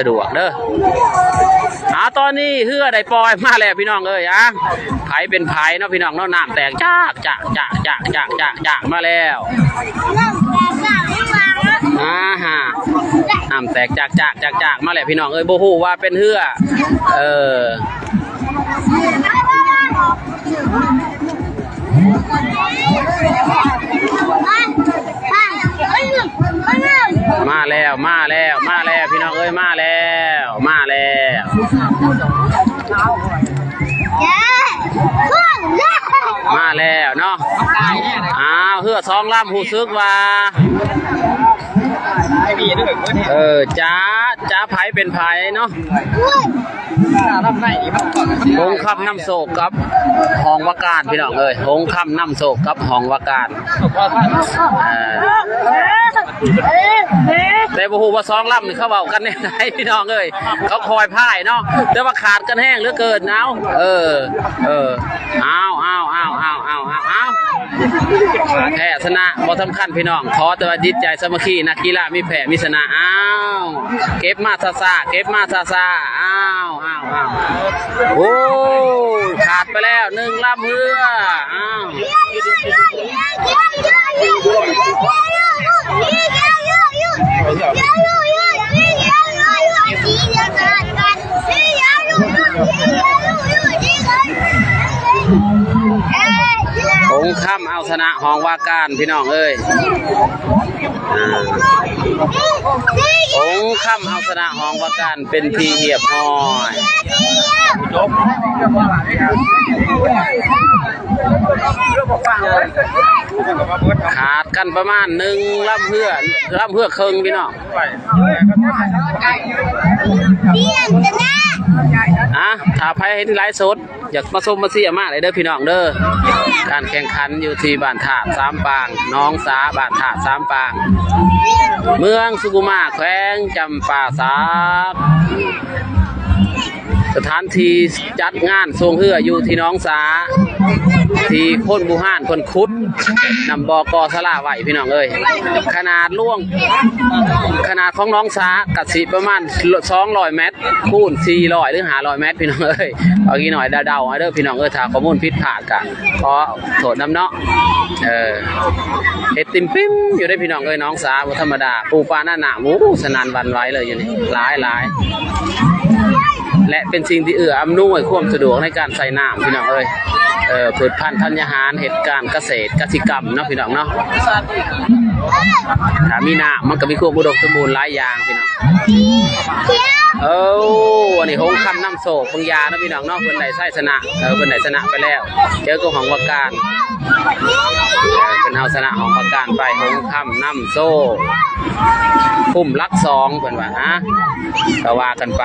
ສະດວກເດີ. ອາ ຕອນນີ້ເຮືອໄດ້ປ່ອຍມາແລ້ວພີ່ນ້ອງເອີຍ. ອາ ໃຜເປັນໃຜເນາະພີ່ນ້ອງເນາະ ນ້ຳແຕກຈາກ ຈາກ ຈາກ ຈາກ ຈາກ ຈາກ ຈາກ ມາແລ້ວ. ອາຮະ ນ້ຳແຕກຈາກ ຈາກ ຈາກ ຈາກ ມາແລ້ວພີ່ນ້ອງເອີຍ. ບໍ່ຮູ້ວ່າເປັນເຮືອ ເອີ ມາແລ້ວ ມາແລ້ວ ມາແລ້ວ ພີ່ນ້ອງເອີຍ ມາແລ້ວ ມາແລ້ວ ມາແລ້ວເນາະ. ອ້າວ ເຮືອສອງລຳ ຮູ້ສຶກວ່າ ເອີ ຈະ ຈະໃຜເປັນໃຜເນາະ. ຫົງຄຳນຳໂຊກກັບຫ້ອງວ່າການ ພີ່ນ້ອງເອີຍ ຫົງຄຳນຳໂຊກກັບຫ້ອງວ່າການ. ເອີ ແຕ່ບໍ່ຮູ້ວ່າສອງລຳນີ້ເຂົາເວົ້າກັນແນວໃດພີ່ນ້ອງເອີຍ ເຂົາຄອຍພາຍເນາະ ແຕ່ວ່າຂາດກັນແຮງເຫຼືອເກີນ. ເອົາ ເອີ ເອີ ເອົາ ເອົາ ເອົາ ແພ້ຊະນະບໍ່ສຳຄັນພີ່ນ້ອງ ຂໍແຕ່ວ່າຈິດໃຈສາມັກຄີ ນັກກິລາມີແພ້ມີຊະນະ. ອ້າວ ເກັບມາຊ້າໆ ເກັບມາຊ້າໆ. ອ້າວ ອ້າວ ອ້າວ ໂອ້ ຂາດໄປແລ້ວໜຶ່ງລຳເຮືອ. ອ້າວ ຫົງຄຳເອົາຊະນະຫ້ອງວ່າການ ພີ່ນ້ອງເອີຍ. ອ່າ ຫົງຄຳເອົາຊະນະຫ້ອງວ່າການເປັນທີ່ຮຽບຮ້ອຍ. ຂາດກັນປະມານໜຶ່ງລຳເຮືອ ລຳເຮືອເຄິ່ງ ພີ່ນ້ອງ. ອ່າ ຖ້າໃຜເຫັນໄລຟ໌ສົດ ຢາກມາຊົມມາເຊຍມາໄດ້ເດີພີ່ນ້ອງເດີ. ການແຂ່ງຂັນຢູ່ທີ່ບ້ານທາດສາມປາງ ໜອງສາ ບ້ານທາດສາມປາງ ເມືອງສຸຂຸມາ ແຂວງຈຳປາສັກ. ສະຖານທີ່ຈັດງານຊ່ວງເຮືອຢູ່ທີ່ໜອງສາ ທີ່ຄົນບູຮານເພິ່ນຂຸດນ້ຳບໍ່ກໍສະຫຼາໄວ້ ພີ່ນ້ອງເອີຍ. ຂະໜາດຫຼວງ ຂະໜາດຂອງໜອງສາກະຊິປະມານສອງຮ້ອຍແມັດ ຄູນສີ່ຮ້ອຍ ຫຼື ຫ້າຮ້ອຍແມັດ ພີ່ນ້ອງເອີຍ. ເອົາອີກໜ້ອຍເດົາໆ ເອົາເດີພີ່ນ້ອງເອີຍ ຖ້າຂໍ້ມູນຜິດພາດກະຂໍໂທດນຳເນາະ. ເອີ ເຮັດຕິ່ມປິ້ມຢູ່ເດ້ພີ່ນ້ອງເອີຍ ໜອງສາບໍ່ທຳມະດາ ປູປາໜາໆ ໂອ້ ສະໜານຫວັ່ນໄຫວເລີຍຢູ່ນີ້ ຫຼາຍໆ ແລະ ເປັນສິ່ງທີ່ເອື້ອອຳນວຍຄວາມສະດວກໃນການໃຊ້ນ້ຳ ພີ່ນ້ອງເອີຍ. ເອີ ພືດພັນທັນຍາຫານ ເຮັດການກະເສດກະສິກຳເນາະ ພີ່ນ້ອງເນາະ. ຖ້າມີນ້ຳມັນກໍມີຄວາມອຸດົມສົມບູນຫຼາຍຢ່າງ ພີ່ນ້ອງ. ເອີ ອັນນີ້ຫົງຄຳນຳໂຊກເບິ່ງຢາເນາະ ພີ່ນ້ອງເນາະ ເພິ່ນໄດ້ໄຊຊະນະ ເອີ ເພິ່ນໄດ້ຊະນະໄປແລ້ວ ເຈີກັບຫ້ອງວ່າການ ເອີ ເພິ່ນເອົາຊະນະຫ້ອງວ່າການໄປ ຫົງຄຳນຳໂຊກ ຄຸ້ມຫຼັກສອງ ເພິ່ນວ່າ ຮະ ກໍວ່າກັນໄປ.